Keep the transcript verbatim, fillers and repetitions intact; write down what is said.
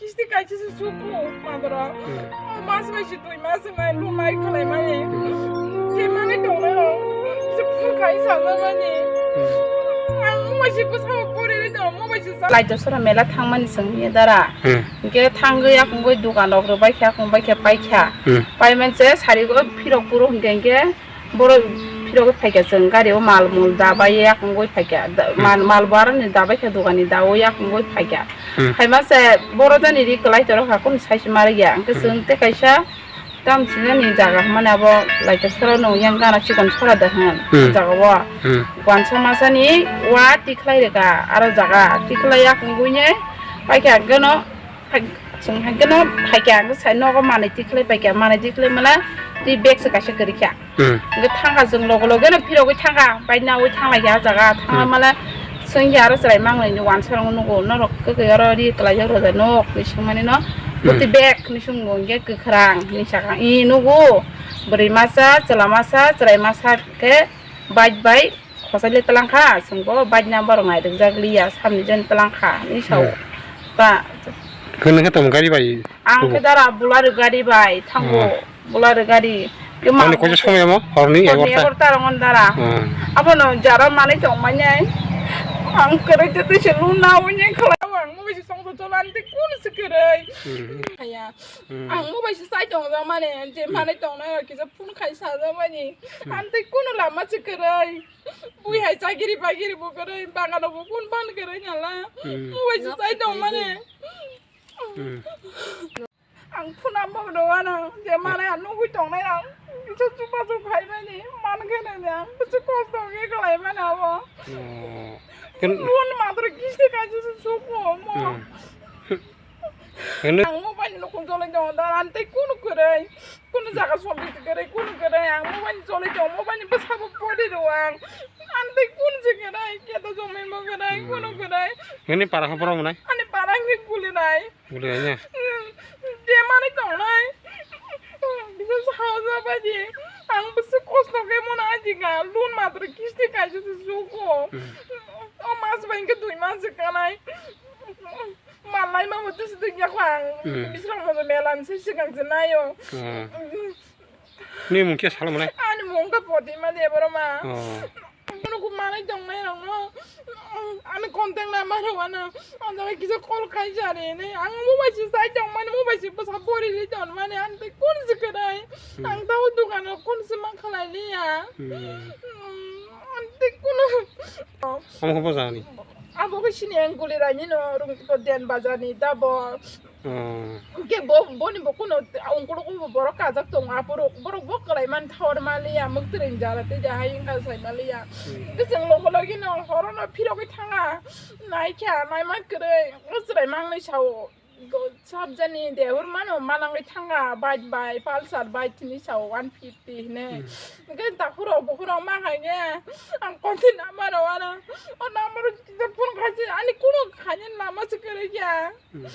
Kisti kaisa se suku madra. Hmm. O mas bai se dui mas ngai lu mai khalai mani. Hmm. Ke mani tongnai rok. Se phun kai sa mani. Hmm. Ang mo bai se bwsa pori ri tong mo bai se sa. Lai josora mela thang mani seng ye dara. Hmm. Ke thang gwi akung gwi dukan rok ro bai kha akung bai kha pai kha. Hmm. Pai man se sari go phirok puro hingke hingke. Borok phirogwi phaikha chwng gari o mal mul dabai yakungwi phaikha. Da-, Hmm. mal, mal bo aroni dabaikha dogani daui yakungwi phaikha. Hmm. Phaima se borok jani ri kwlai torokha kunu sai se marikya. Hwnkhe Hmm. chwng tei kaisa tam sinani jaga hwnmani abo laito sora nung yang gana chikon sora da hwn Hmm. jaga o. Hmm. Wansa masani wa tikhlai rega aro jaga tikhlai yakungwi ne paikha hwnkhe no Phai-, chwng hai kheno phaikha, ang sai nogo manwi tikhlai paikha, manwi tikhlai mala twi bag se kaisa kwrwi kha. Hmm. Hwnkhe thangkha chwng logo logo no phirogwi thangkha, bike nawi thanglaikha ah jaga, thangla Hmm. mala chwng khe aro chwrai mangnai ni wansa rok nugo, norok kwkhwi oro ri kwlai jak rwda nok ni swngmani no, Hmm. bwtwi bag ni swngmung hwnkhe kwkhwrang ni saka, i nugo bwrwi masa, chwla masa, chwrai masa khe bike bai. Khosai le tlang kha, chwng bo bike number rok nai rwk jak liya, samni jen tlang kha, hinwi sa o. Hmm. Ta. Khe nang khe tamo gari bai? Ang Obo. Khe dara Bolero gari bai thango, Oh. Bolero gari. Khe Ani ma koisa bo somoi amo? Horni horni egarta? Egarta rok on dara. Hmm. Abono jara manwi tong manya. Ang kwrwi twi twi se luna wngya khlai. Ang mo bai se song to cholan tei kunu se kwrwi. Hmm. Aya. Hmm. Ang mo bai se sai tong jak mani, je Hmm. manwi tong nai rok kisa phone khai sa jak mani. Hmm. Ang tei kunu lama se kwrwi. Bui hai chagiri bagiri bo kwrwi, bagano bo kun ban kwrwi nala. Hmm. Mubai se sai tong mani. Hmm. Ang phuna bo do ano, je mane ang nugui tong nai ang. Bisa chupa chup hai mani, man khe nai ang. Bisa kosto khe khlai mani abo. Oh. Ken- Lun matro kisti kaisa se suko mo. Hmm. Hwnwi- Ang mobile no kun jolai tongo da, ang tei kunu kwrwi, kunu jaga somriti kwrwi, kunu kwrwi, ang mobile jolai tongo, mobile ni bwsabo pori rw ang, ang tei kun se kwrwi, keto jomai bo kwrwi, Hmm. kunu kwrwi. Hwnwi para hapra mwnai? Ani para hwnwi guli nai. Guli nai ne? Hmm. Je manwi tongnai. Bisa saja baji. Ang bisi kosto khe mona ajika, loan matro kisti kaisa se suko. Hmm. O mas bai hwnkhe dui mas se kanai. Malai ma bo tisi twi yakho ang. Hmm. Bisrang mo melan se sikang se nayo. Hmm. Ni mung khe salo mane? Ani mung khe poti ma de boro ma. Oh. Ano ko malai tong nai rong no. Ani contact number ho ano. Ano kisa call khai jare ne. Ang mo bai si sai tong mane mo bai si basa bori ri ton mane an te kun si kadai. Hmm. Ang tau dukan kun si ma khalai liya. Hmm. Hmm. An te kun. Ang ho bajani. Abo khe sini ang guli rani no rung ko den bajani dabo. Hmm. Ke bo boni bo kuno ungkulu kubo borok kajak tong aporok borok bo kalai man thor maliya muktreng jara te jahai ingka sai maliya. Hmm. Ke seng logo logi no horo no phirogwi thanga. Nai kha nai ma kwrwi. Usrai mangnai sao. Go, sab jani dehur mano malangwi thanga bike bai Pulsar bike tini sao one fifty hine. Hmm. Ke takhuro bukhuro ma khai ke. Ang konti number wala. O number kisa phone khai ani kuno khai lama se kwrwi kya. Hmm.